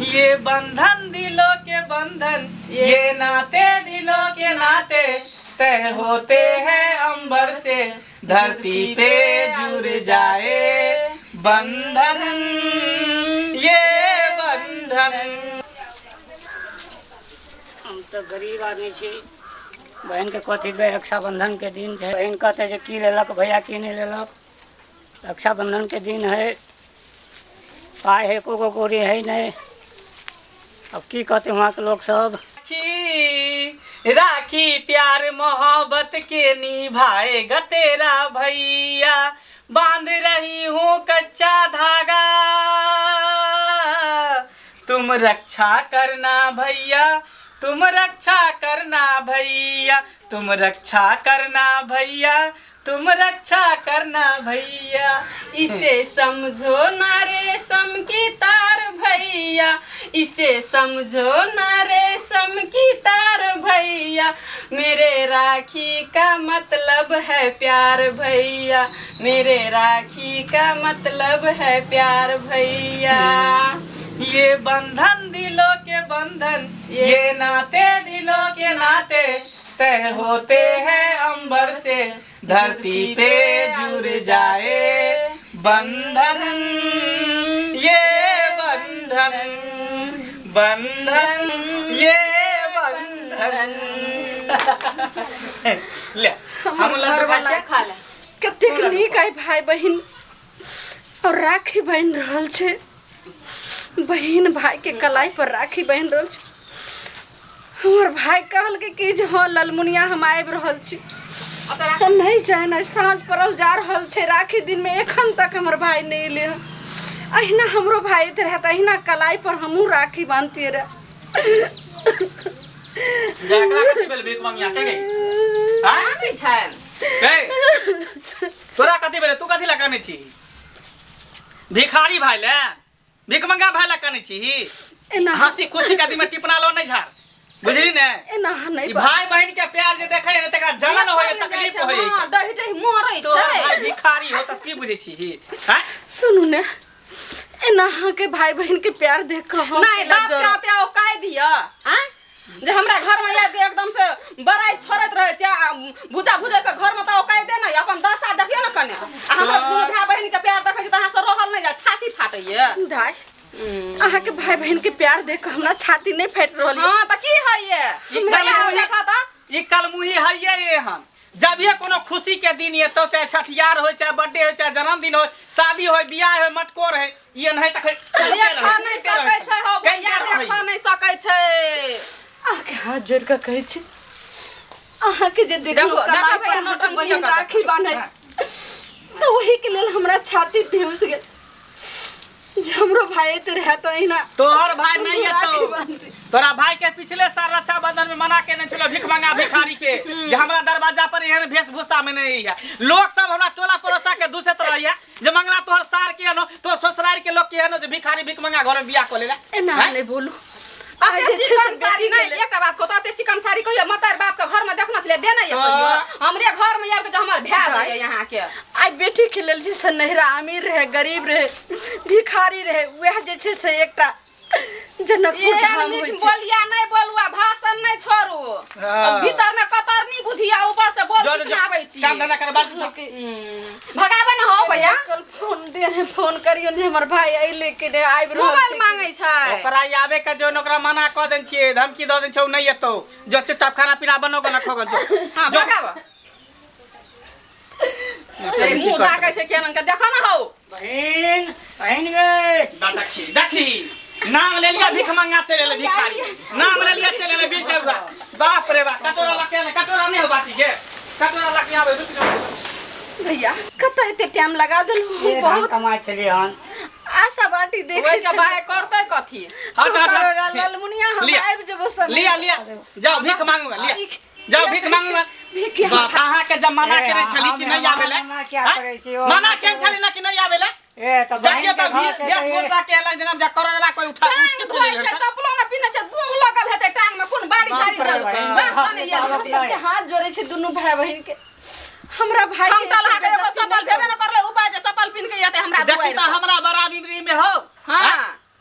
ये बंधन दिलों के बंधन, ये नाते दिलों के नाते, तय होते हैं अंबर से धरती पे जुड़ जाए बंधन, ये बंधन। हम तऽ गरीब आदमी छी। बहिनके कथी देबै? रक्षाबंधनके दिन छै। बहिन कहतै जे की लेलक भैया, की नहि लेलक। रक्षाबंधनके दिन है, पाइ है एको गो कौड़ी है नहि। अब की कहतै वहाँके लोक सब? राखी राखी प्यार मोहब्बत के निभाएगा तेरा भैया, बांध रही हूँ कच्चा धागा, तुम रक्षा करना भैया, तुम रक्षा करना भैया, तुम रक्षा करना भैया, तुम रक्षा करना भैया। इसे समझो ना रेशम की तार भैया, इसे समझो ना रेशम की तार भैया, मेरे राखी का मतलब है प्यार भैया, मेरे राखी का मतलब है प्यार भैया। ये बंधन दिलों के बंधन, ये नाते दिलों के नाते, तय होते हैं अंबर से धरती पे जुड़ जाए बंधन, ये बंधन, बंधन, ये बंधन। ले हम लड्डू खाइ छियै। खा ले। कतेक नीक आइ भाई बहिन और राखी बान्हि रहल छै। बहिन भाई के कलाई पर राखी बान्हि रहल छै। हमर भाई कहलकै कि जे हँ ललमुनिया हम आबि रहल छी, हम नहि जानि आइ साँझ पड़ल जा रहल छै राखी दिनमे, एखन तक हमर भाई नहि एलै हन। अहिना हमरो भाई अयतै रहए तऽ अहिना कलाई पर हमहूँ राखी बान्हतियै रहए। जकरा कथी भेल भीख मंगिया के गई? आँय? आबै छै। गई? तोरा कथी भेलै? तू कथी लए कानै छी? भिखारी भाई ले, भिखमंगा भाई लए कानै छी? एना हंसी खुशी के आदमी टिपना लो नहीं झाड़, बुझली ने? एना अहाँ नहि ई भाई बहन के प्यार जे देखे ने तकरा जलन होय, तकलीफ होय। हँ, डही डही मरै तोहर छै। भाई भिखारी हो त की बुझै छी? हैं? सुनू ने, एना अहाँके भाई बहन के प्यार देख कऽ हम नहि केना बाप जरब? के आते ओ कहि दिअ आँय जे हमरा घर में आबि के एकदम से बड़ाई छोड़ैत रहै छै आ भुजा भुजा के घर में तऽ ओ कहि दे ने अपन दशा देखियौ ने कने। आ हमरा दुनू भाय बहिन के प्यार देखै छी तऽ अहाँ से रहल नहि जाय, छाती फाटैया। दाय, अहाँके भाई बहन के प्यार देख कऽ हमरा छाती नहि फाटि रहल यऽ। हँ तऽ की होइए? ई भैया कलमुही देखा तऽ ई कलमुही हइए एहन। जब ये कोनो खुशी के दिन ये तो चाहे छठियार हो, चाहे बर्थडे हो, चाहे जन्मदिन हो, शादी हो, बियाह हो, मटकोर है, ये नहीं तखन देखा नहि सकै छै हो भैया, देखा नहि सकै छै। अहाँके हाथ जोड़ि कऽ कहै छी, अहाँके जे देखलहुँ देखो, कलाई देखो पर भैया, अहाँके नौटंकी बहिन करत। राखी बान्है तऽ ओहिके लेल हमरा छाती भेउस गेल जे हमरो भाई एते रहए तऽ अहिना तोहर भाई नहीं है राखी तो बान्हतै। तोरा भाई के पिछले साल रक्षाबंधन में मना केने छलो भिखमंगा भिखारी के जे हमरा दरवाजा पर एहन वेशभूषा में नहीं है। लोग सब हमरा टोला पड़ोसा के दूसत रहिया जे मंगला तोहर सार के हनो, तोहर ससुराल के लोग के हनो जे भिखारी भिखमंगा घर में बियाह क लेला। एना हैं? नहि बोलू। अते आइ जे छै से चिकन साड़ी बेटी के नहि, लेल एकटा बात कहू, अते चिकन साड़ी कहियो मतार बाप के घर में देखने छलियै, देने यऽ कहियो? तऽ हमरे घर में आबि के जे हमर भाय रहैये यहाँ के। आइ बेटी के लेल जे से नहिरा अमीर रहे, गरीब रहे, भिखारी रहे, वएह जे छै से एकटा जनकपुर एहन धाम मीठ होइ छै। बोलिया नहि बोलू आ भाषण नहि छोड़ू। हँ। भीतर में कतरनी बुधिया, ऊपर से बोल जो जो चिकनाबै छी। काम धंधा कर बाजू। भगाबे न हो भैया। कल फोन दे है, फोन करियो ने हमर भाई अइले कि नहि, आबि रहल मोबाइल छै कि मांगै छै। ओकरा ई आबे के जो ओकरा मना कऽ देने छियै, धमकी दऽ देने छियै, ओ नहि एतौ। जो चुपचाप खाना पीना बनो गो न खो गो जो। हँ, जो। भगाबऽ। ए, मुँह ताकै छै केहन के, देखऽ न हौ। बहिन, बहिन गे। देखी देखी, नाम ले लिया भीख मंगा चले ले भिखारी, नाम ले लिया चले ले बिल चौका। बाप रे बाप, कटोरा लके ने, कटोरा नहीं हो बाटी के, कटोरा लके आबे, रुक जाओ। भैया कतऽ एते टाइम लगा देलहुँ? ये हम धान बहुत कमाइ छलियै हन। आशा बाटी देखै ओहिके छलियै। बाय करतै कथी? हट हट हट। ललमुनिया हम लिया। आबि जेबो समय। लिया लिया, जाओ भीख मांगूंगा, लिया जाओ भीख मांगूंगा। भीख बाप, अहाँ के जब मना ए, करे छली कि नहीं आबे ले, मना क्या हैं? करै छी, ओ मना मना केन छली ना कि नहीं आबे ले? ए तऽ बहिन देखियो के तऽ घर छै तऽ वेशभूषा के एलन जेना जा करोड़ा कोई उठा उठ के टांग चले धोइ गेल। छै, चप्पलो ने पिन्है छै, दूह लगल हेतै टांग में, कोन बाड़ी बाप झाड़ी रे जल। बाप। बस तने बाप आयल रे हेतै। सबके हाथ जोड़ै छै दुनू भाई बहिन के, हमरा भाई के हम टलहा के एगो चप्पल भेबे न करलै उपाय जे चप्पल पिन्ह के एतै हमरा देखी दुआरि तऽ पर। हमरा बराबरी में हो। हँ। हैं?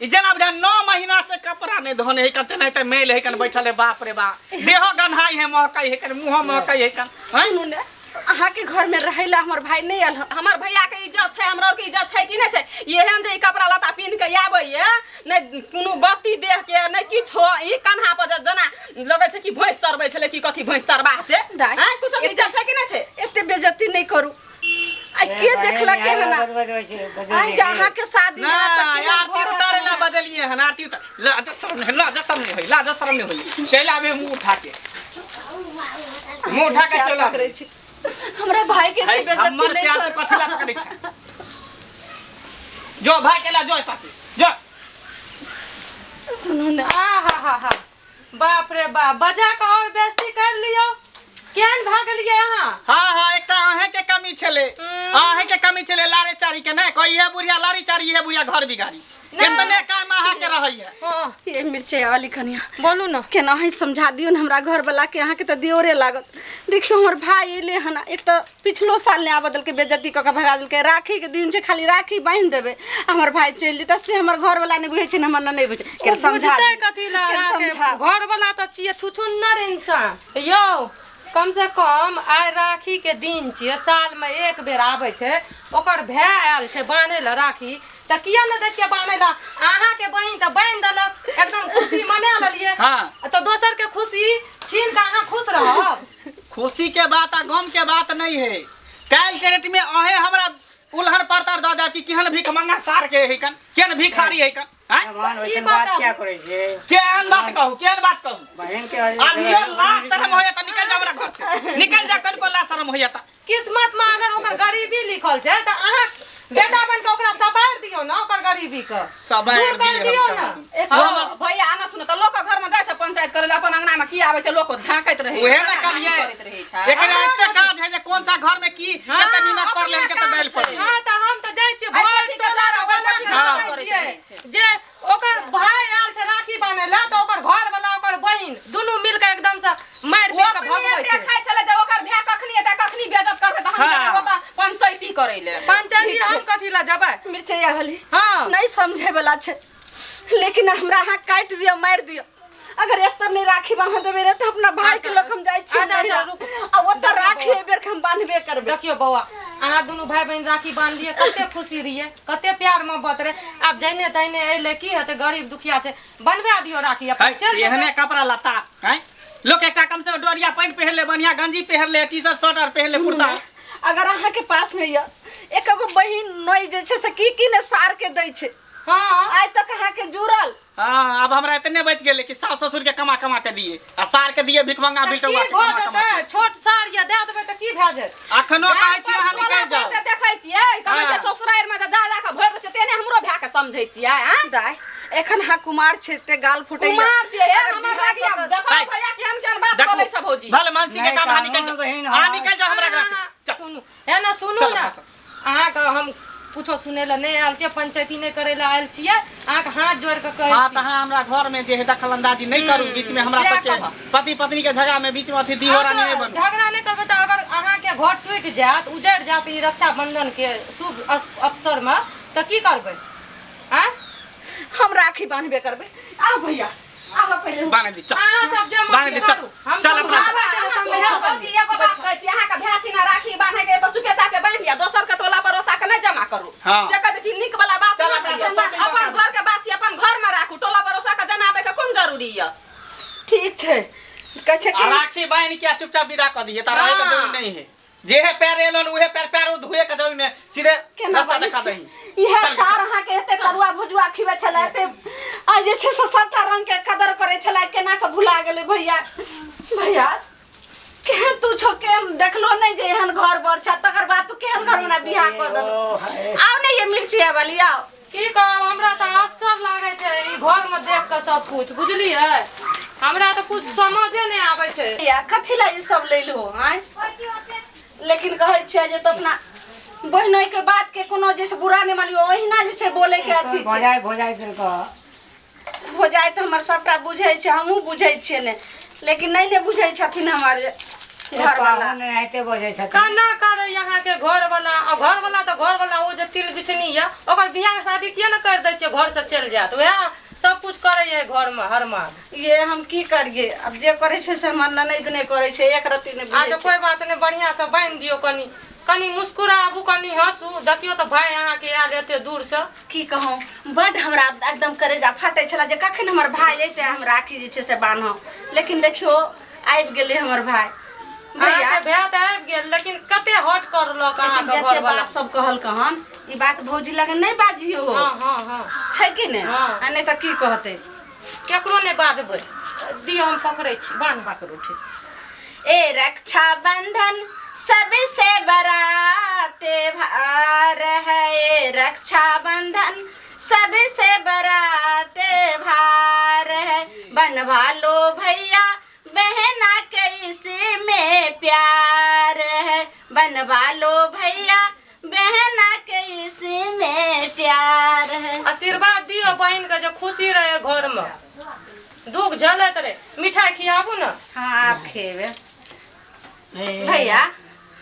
ई जेना बुझा 9 महीना से कपड़ा नहीं धोने है कन तेनाहिते मैल है कन बैठल है। बाप रे बाप, देहो गन्हाई है, महकै है कन, मुँहो महकै है कन। हैं? सुनू ने, अहाँके घर में रहै ला हमर भाई नहीं आयल हन। हमर भैया के इज्जत छै, हमरा के इज्जत छै कि नहि छै? एहन जे ई कपड़ा लत्ता पिन्ह के आबैया, नहि कोनो बत्ती देह के नहि किछो, ई कन्हा पर जेना लगै छै कि भैंस चरबै छलै कि कथी भैंस चरबाह छै। दाइ, आँय, कुछो के इज्जत छै कि नहि छै? एते बेइज्जती नहीं करू। आ के देखलक हन? आइ जे अहाँके शादी हैत तऽ ना केहन आरती घर उतारे ला हैत? बजलिए हन। आरती उतार लाज शर्म नहीं, लाज शर्म नहीं होई, लाज शर्म नहीं होई। चल आबे मुंह उठा के, मुंह उठा के प्यार चल आबे। पकड़ै छी। हमरा भाई के है एते बेइज्जती हमर नहीं प्यार तो करू। कथी ला पकड़ै छै? जो भाई के ला जो एतऽ से जो। सुनू ने, आ हा हा हा, बाप रे बाप, बजा के और बेइज्जती कर लियो। केहन भए गेलियै अहाँ? हाँ हाँ, एकटा अहें के कमी छले, अहें के कमी छले लारे चारी के। नहीं कोई है बुढ़िया लारी चारी है बुढ़िया घर बिगाड़ी, एतने काम अहाँ के रहैया। हाँ ये मिर्चाई वाली कनिया, बोलू ना। केना ही समझा दियौ ने हमरा घर वाला के, अहाँके तऽ दियोरे लागत। देखियौ हमर भाई एले हन, एक तऽ पिछलो साल नहि आबऽ देलकै, बेइज्जती कऽ के भगा देलकै। राखी के दिन छै, खाली राखी बान्हि देबै, हमर भाई चलि जेतै से हमर घर वाला नहि बुझै छै ने, हमर नहि बुझै छै। केना समझा बुझतै दियौ, कथी ला? केना अहाँके समझा। घर वाला तऽ छियै छुछुन्नर इंसान यौ। कम से कम आइ राखी के दिन छियै, साल में एक बेर आबै छै, ओकर भाय आयल छै बान्है लए राखी, तऽ किया ने देखियै बान्है लए? अहाँके बहिन तऽ बान्हि देलक, एकदम खुशी मना लेलियै। हाँ। तऽ दोसर के खुशी छीन कऽ अहाँ खुश रहब? खुशी के बात आ गम के बात नहीं है। काल्हि के डेट में अहे हमरा उलहन परतर दऽ देब कि केहन भीख मंगा सार के है कन, केहन भिखारी है कन। आँय? भगवान ई वैसन बात बात क्या करै छियै? केहन बात कहू, केहन बात कहू? बहिन के अभियो लाज शर्म होइया तऽ निकल जा हमरा घर से, निकल जा। कनिको लाज शर्म होइया तऽ। किस्मत में अगर ओकर गरीबी लिखल छै तऽ अहाँ बेटा बन के ओकरा सवार दियौ ने, ओकर गरीबी के सवार दूर कर दियै दियौ हम ने। सब। हँ, भैया आना सुनो तऽ लोक घर में जाइ छै पंचायत करै लए, अपन अंगना में की आबै छै लोक झाँकैत रहै, उहे ने कहलियै, करैत रहै छै। एकरा एते काज है जे कोन सा घर में की हाँ, कते नीमक पड़लै, अपने कते दालि काम पड़लै। छै। हाँ, तऽ हम तऽ जाइ छियै आइ भरि कथी के टोला चारा, के ओहि कथी के बना चारा के करैत छियै रहै छै। जे ओकर भाय आयल छै राखी बान्है लए तऽ ओकर घर वाला ओकर बहिन दुनू मिल के एकदम से मारि ओ पीट के अपने भगबै एते छै। खाइ छलै जे ओकर भाय कखनी एतै, कखनी बेइज्जत करतै, तऽ हम हाँ। जेबै ओतऽ पंचायती करै लए। पंचायती हम कथी लए जेबै? मिर्चैया वाली, हाँ। नहीं समझे वाला छै, लेकिन हमरा अहाँ काटि दिअ, मारि दिअ, अगर एतऽ नहि राखी बान्ह देबै रे तऽ अपना भाई के लग हम जाइ छियै। अच्छा, अच्छा, रुक। आ ओतऽ राखी एहि बेर के हम बान्हबे करबै। देखियौ बौआ, अहाँ दुनू भाई बहिन राखी बान्हलियै, कते खुशी रहियै, कते प्यार मोहब्बत रहै। आब जहिने तहिने एलै की हेतै? गरीब दुखिया छै, बनवा दियौ राखी, अपन है, चलि एहने जेतै। कपड़ा लत्ता है लोक एकटा कम से कम डोरिया पैंट पहिर ले, बढ़िया गंजी पहिर ले, टी शर्ट शर्ट आर पहिर ले, कुर्ता। अगर अहाँके पास में यऽ एक एगो बहिन नहि जे छै से की की ने सार के दै छै। हाँ। आइ तक अहाँके जुड़ल। हाँ, अब हमरा इतने बच गेलै कि सास ससुर के कमा कमा के दिए आ सार के दिए भिखमंगा तऽ की बिटौआ के भऽ कमा कमा जेतै? छोट सार यऽ, दए देबै तऽ की भए जेतै? के। अखनो कहै छी अहाँ निकलि जाउ। देखै छियै, कहै छै हाँ। ससुरारि में जे जा जा के भरि दै छै, तेहने हमरो भाय के समझै छियै। आँय? दाइ, एखन अहाँ कुमार छै ते गाल फुटैया। कुमार छियै, हे, अगर हमर बियाह लागिया कऽ कऽ- देखो दाइ, भैया केहन केहन बात देखू बोलै छै भौजी। भले मानसी के नहि, काम, अहाँ कानून निकलि जाउ, बहिन अहाँ है। निकलि जाउ हमरा घर से। चल। सुनू हे ने, सुनू चल ने, अपना सब। अहाँके हम कुछो सुनै लए नहि आयल छियै, पंचायती नहि करै लए आयल छियै, अहाँके हाथ जोड़ि कऽ कहै हाँ छी। तऽ अहाँ हमरा घर में जे है दखल अंदाजी नहीं करू बीच में। हमरा से सबके कहब। पति पत्नी के झगड़ा में बीच में अथी दिहोरा नहीं अच्छा, बनू। झगड़ा नहि करबै तऽ अगर अहाँके घर टूटि जायत, उजड़ि जायत ई रक्षाबंधन के शुभ अवसर मे तऽ की करबै? आँय? हम राखी बान्हबे करबै। आ भैया, आब पहिले बान्ह दी, चल। अहाँ सब जे बान्ह दे, मर्जी चल। करू, हम चल अपना समझाबै सब। के समझाबै। भौजी, एगो बात कहै छी, अहाँके भाय छी ने राखी बान्है के, तऽ चुपे चापे बान्हि लिअ, दोसर के टोला पड़ोसा के नहि जमा करू। हाँ। से कहै छी, नीक वाला बात चल नहि अपना होइए। सब शॉपिंग अपन कऽ घर के बात छी, अपन घर में राखू, टोला पड़ोसा के जनाबै के कोन जरूरी यऽ? ठीक छै, कहै छै आ कि राखी बान्हि के चुपचाप विदा कऽ दिए, तारा रहै के जरूरी नहीं है। जे है पैर एलन उहे पैर पैर धोए के जरूरी नहीं, सीधे केना रास्ता बनै देखा छै? दही। इएह चल गे, सार अहाँके एते तरुआ भुजुआ खिबै छलै, एते आ जे छै से सबटा रंग के कदर करै छलै, केना कऽ भुला गेलै भैया? भैया, केहन तू छौ, केहन देखलो नहि जे एहन घर बर छ, तकर बाद तू केहन घर हमरा बियाह कऽ देलहो। ओ हाय। आउ ने ये मिर्चिया वाली, आउ। की कहब, हमरा तऽ आश्चर्य लागै छै ई घर में देख कऽ सब कुछ, बुझलियै? हमरा तऽ कुछ समझे नहि आबै छै। भैया, कथी लए ई सब लेलहो? आँय, लेकिन कहै छियै जे तऽ अपना बहिनोई के बात के कोनो जे छै बुरा नहि मानियो, ओहिना जे छै बोले के अथी छै। भौजाइ भौजाइ देलकऽ। भौजाइ तऽ हमर सबटा बुझै छै, हमहूँ बुझै छियै ने, लेकिन नहि ने बुझै छथिन हमर। घरवाला पाहुन एनाहिते बजै छथिन। केना करे यहाँ के घर वाला आ घर वाला तऽ घर वाला ओ जे तिल बिछनी यऽ ओकर बियाह शादी किया ने कर दै छियै घर से चलि जायत वएह सब कुछ करैए घर में हर माह। ये हम की करिए, अब जे करै छै से हमर ननैद नहि करै छै, एक रत्ती नहि बुझै अच्छा छै। कोई बात नहीं, बढ़िया से बान्हि दियौ, कनी कनी मुस्कुराबू, कनी हंसू, देखियौ तऽ भाय अहाँके आयल एते दूर से। की कहूँ, बड हमरा एकदम करेजा फाटै छला जे कखन हमर भाय अयतै हम राखी जे छै से बान्हब, लेकिन देखियौ आबि गेलै हमर भाय। भैया अहाँके भाय तऽ आबि गेल, लेकिन कते हट करलक लेकिन अहाँके जते घर वाला। बात सब कहलक हन ई बात भौजी लग नहि बाजियौ। हाँ हाँ हाँ छै कि नहि? हाँ। आ नहि तऽ की कहतै? केकरो नहि बाजबै, दियौ हम पकड़ै छी, बान्ह। पकड़ू, ठीक। ए रक्षाबंधन सबसे बड़ा त्योहार है, ए रक्षाबंधन सबसे बड़ा त्योहार है, बनवा लो भैया बहना के इसी में प्यार है, बनवा लो भैया बहना के इसी में प्यार है। आशीर्वाद दियौ बहिन के जे खुशी रहे घर में, दुख झलैत रहे। मिठाई खियाबू ने। हाँ आप खेबे भैया।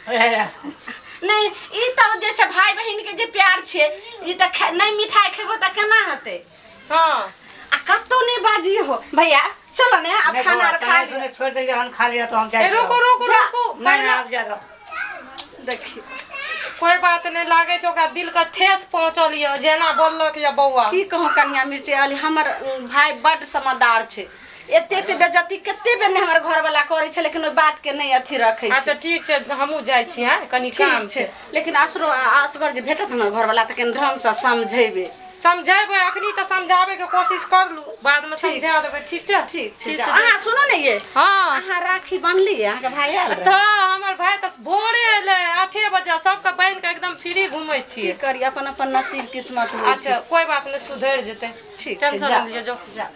नहीं ई तऽ जे छै भाई बहिन के जे प्यार छै ई तऽ नहि मिठाई खेबो तऽ केना हेतै? हाँ आ कतौ नहि बाजी हो भैया, चलो ने आब खाना आर खा लिअ। छोड़ दे, जहन खा लिअ तो हम जाइ ए, छी। रुकू रुकू जा। रुकू नहीं पहिले आब जा रहो। देखी कोई बात नहीं, लागे छै ओकरा दिल के ठेस पहुंचल यऽ जेना बोललक यऽ बौआ। की कहूँ कनिया मिर्ची वाली, हमर भाई बड समझदार छै, एते एते बेज्जती कते बेर ने हमर घरवाला करै छै, लेकिन ओहि बात के नहि अथी रखै अच्छा छै। ठीक छै, हमहूँ जाइ छी, हैं कनी काम ठीक छै छै। लेकिन असरो असगर जे भेटत हमर घरवाला तऽ कनि ढङ्गसँ समझेबै। समझेबै अखनी तऽ समझाबै के कोशिश करलू, बाद में ठीक। समझा देबै, ठीक छै? ठीक छै, ठीक जाउ। छै। अहाँ सुनू ने ये, हाँ अहाँ राखी बान्हलियै? अहाँके भाई आयल रहै? तऽ हमर भाय तऽ भोरे एलै 8 बजे, सबके बान्हि के एकदम फ्री घूमै की छियै। करी, अपन अपन नसीब किस्मत होइ छै। अच्छा कोई बात नहीं, सुधरि जेतै, ठीक छै, टेंशन जाउ। नहि लिअ, जाउ। जाउ।